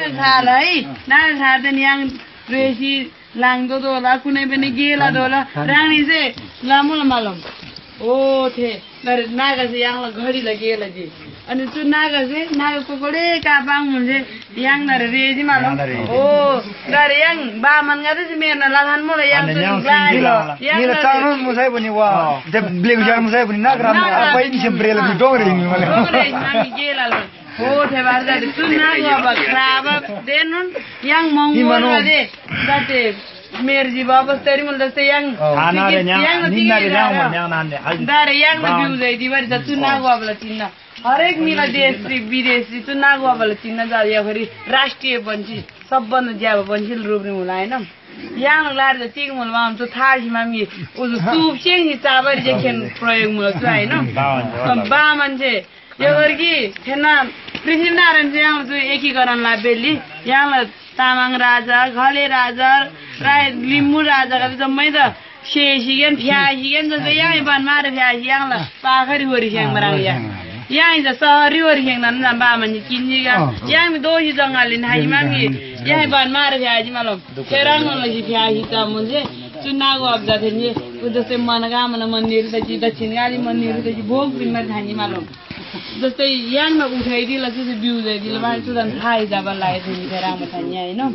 नाग छाल है नाग छाल त याङ रेसी लाङ्दो दोला कुनै पनि गेला दोला रानी चाहिँ लामुला मालम ओ थे नागा चाहिँ याङलाई घडीलाई गेला जी अनि त्यो नागा चाहिँ नागा पकडे कापाङ हुन्छ याङ नरे रेजी मालम ओ दरे याङ बामन गाते चाहिँ मेर्न लाखान मोला याङ चाहिँ Nila tangan musai puni wah, jab beli ujar musai puni nak ram apa ini sembel lebih dongre ini malah. Dongre nami gela lo. Oh, tebar dari tu naga apa keraba denun yang mongol ada date merji babas teri mula date yang dari yang lebih uzai di bawah tu naga apa lah Cina. हरेक मिला देश विदेशी तो नागो वाला चिन्ह जा या फिर राष्ट्रीय पंछी सब बन जाए पंछी रूप में मुलाय ना यहाँ लार जो चीज़ मुलवा हम तो था ही मामी उस सूप चेंज ही चावल जेखें प्रयोग मुला तो है ना बामन जे ये वर्गी है ना पृथ्वी नारायण जे हम तो एक ही करन ला बेली यहाँ तामाङ राजा घले राजा राय लिम्बू राजा का भी तो मैं तो शेषिगन फ्यासिगन तो यहाँ बन मारे फ्यासी यहाँ ला पाखरी हो रही है मरांग यहाँ इधर सहरी हो रही है ना ना बामन जी किन्हीं का यहाँ में दो ही जंगल इन हाई मांगी यहाँ बार मार फ्याजी मालूम केरल में लगी फ्याजी तब मुझे चुनाव को अब जाते हैं उधर से मनगा मन मंदिर तजी दक्षिण गाली मंदिर तजी भोग बिन्ना धानी मालूम जैसे यहाँ में उठाई दी लगी से ब्यूज है दिल बार तो दन थाई जाबल लाए थे केरल में धानी है ना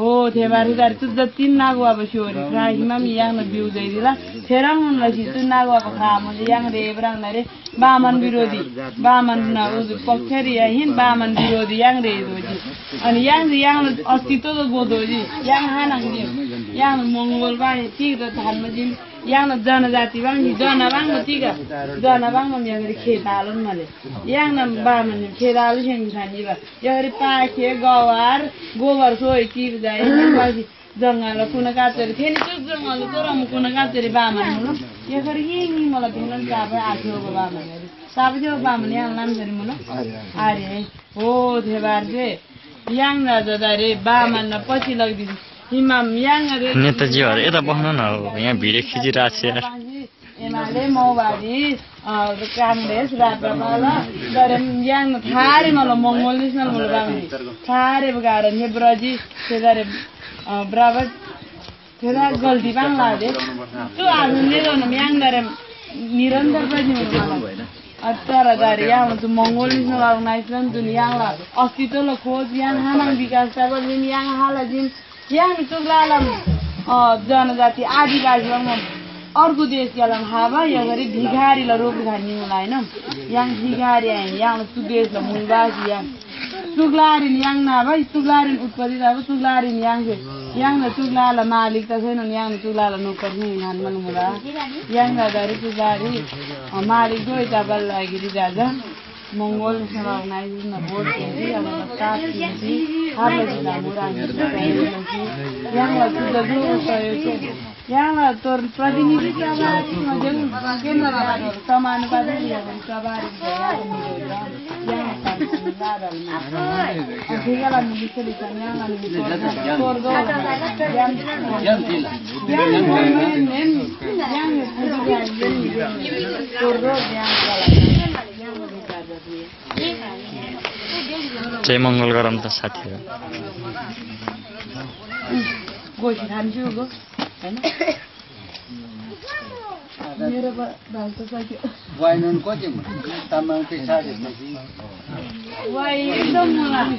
ओ थे बारी दार तो दक्षिण नागो अब शोर फ्राई मामी यहाँ में ब्यूज है दिला केरल में लगी चुनाव को अब खाम मुझे यहाँ रेबरंग नरे बामन विरोधी बामन ना उस पक्षरी है हिन बामन विरोधी यहाँ रेबरोजी अनि यहाँ अस्तित्व तो बोधो जी यहाँ नंगी यहाँ मंगोल बाई ठीक तो धर्म जी यहाँ जनजाति बांगी जनबांग में ठीक है जनबांग में यहाँ खेतालन मले यहाँ बामन खेतालन शेंग खानी बा यहाँ पाखे गवार गोबर सोई चीज जाए बाकी जंगल कुना काचरी फेरि त्यो जंगल तो रम कुना काचरी बामन मुलो यहाँ कर यही मलाई भेलन चाबे आथ्यो बामन साबे जो बामन यहाँ नाम जरी मुलो अरे हो थेबार जे yang राजा दारे बामन न पछि लग्दी हिमाम yang रे नेताजीहरु यता बस्न न यहाँ भिडियो खिचिरहेछ एमाले मौवादी कांग्रेस राप्रपाला गरम yang थारे मलाई मंगोल नेशनल मलाई बामन थारे बगार नेब्रजी तेदारे बराबर तेदा गल्ती बांगला दे तो आजले गर्न yang दारे निरन्तर पनि मलाई अत्यारा दारे यहाँ तो मंगोल नेशनल अर्गनाइजेशन दुनिया ला अस्तित्व ला खोज यहाँ हानाङ विकास तबल दिन यहाँ हाला दिन यहाँ चुगलालम जनजाति आदिवासी अर्को देश गलम हावा यहाँ गरी भिखारी ला रोग खानी मलाई हैन यहाँ भिखारी है यहाँ सुदेश ला मूलवासी यहाँ चुगलारिन यहाँ ना भाइ चुगलारिन उत्पत्ति अब चुगलारिन यहाँ न चुगलाला मालिक त छैन यहाँ चुगलाला नोकर नि हान मन होला यहाँ दारे चुगलारी मालिक गयो तबल लागि राजा मंगोल नेशनल अर्गनाइजेशन बोर्ड के अब स्टाफ की हाले जिल्ला मुरानी यहाँ शुद्ध जो सहयोग यहाँ तो प्रतिनिधि सभामा जुन केन्द्र समानुपातिक सभाहरू जय मंगल गरम त साथीहरु गोशी खान्छु गो हैन मेरो भाइ त सक्यो वाइनन कति तामाङ पेसा वाइ एकदम मलाई